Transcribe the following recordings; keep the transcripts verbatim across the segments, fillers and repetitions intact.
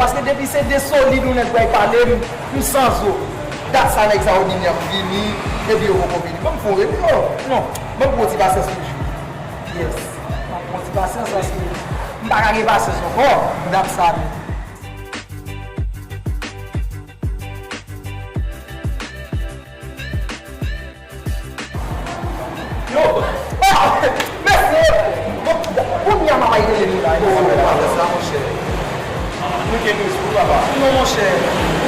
Paske depi se de solid ou nèg pral pale m, m san zo. Dat sa nèg sa yo di m y ap vini, epi yo poko vini. Ban m fè yon repo. Non, ban m pran ti pasyans toujou. Yes. M ap pran ti pasyans paske m pa ka gen pasyans ankò. Dat sa menm. Yo! Ah! Mèsi! Bon, kounye a m ap al rele nou la. Oh, pa fè sa, monchè. Nou gen news pou papa. Non, monchè.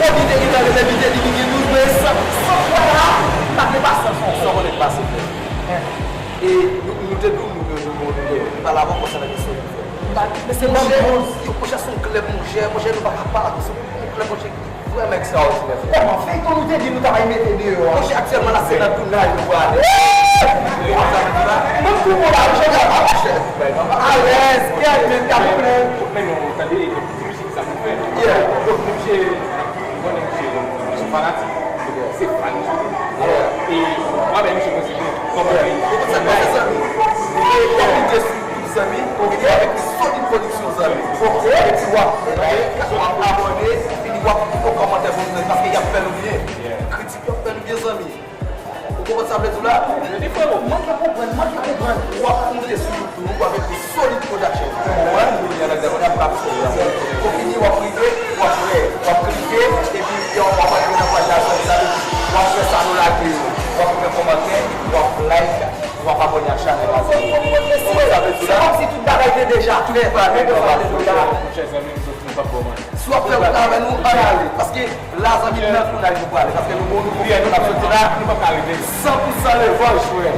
Wòdi te gentan rele, li te di li gen news, men san, san fwa la, m pa gen pasyans ankò. Sa w konnen k pase, frè? E nou, nou te di w, nou, nou, nou, nou, nou pale avan konsènan kesyon yo, frè. Monchè, yo, monchè, se yon klèb, monchè, monchè, nou pa ka pale, se yon klèb, monchè. Vrèman ekstraòdinè, frè. Kòman feyton nou te di nou ta pral mete deyò a? Monchè, aktyèlman la, se nan tounaj nou prale. Ou konn sa m di la? Mwen tou bon la, monchè, papa, monchè. Alèz, kèt, men ta plen. Men non, tande, e, ti mizik sa nou fè. Yeah. Donk, misye, mwen, misye, se fanatik. Se fan misye. Yeah. E, mwen, men misye, mwen, se kòman li. Ou konn sa k pase, zanmi? Li konekte sou YouTube, zanmi. Konekte avèk Solid Production, zanmi. Ok. Epi w ap like, w ap abòne, fini w ap fè yon kòmantè pou nou, paske y ap fè nou byen. Kritik yo ap fè nou byen, zanmi. Ou konprann sa m vle di w la? Wi, frero, manke konprann, manke konprann. W ap moute sou YouTube avèk yon Solid Production. Ou konprann? Kounye a, nèg la, kounye a, m ap fè sa. Ou fini, w ap rive, w ap wè, w ap klike, epi w ap antre nan paj la, zanmi, sa vle di, w ap fè sa nou lage yo. W ap fè kòmantè, w ap like, w ap abòne ak chanèl la, zanmi. Ou konprann sa m vle di w la? Se kòmsi tout bagay te deja fèt. Tout bagay deja fèt. Monchè, zanmi m, nou p ap ba w manti. Si w ap fè wout la avè nou, ann ale. Paske la, zanmi, nan tounaj nou prale. Paske nou bon, nou konfyan, nou n ap soti la. Nou p ap ka rete. San pou san revanj, frè.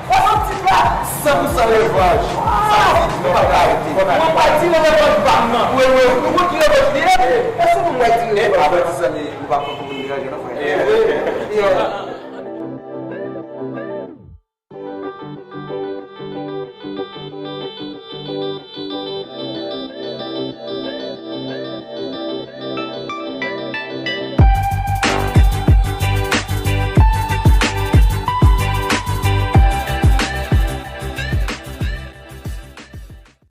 Wè, yon ti pla. San pou san revanj. Sa vle di nou p ap ka rete. Mwen pral tire revanj pa m nan. Wi, wi. Nou konn ki revanj li ye? Èske nou pral tire revanj? Avèti zanmi, nou pa konn pou nou deranje, non, frè. Yeah.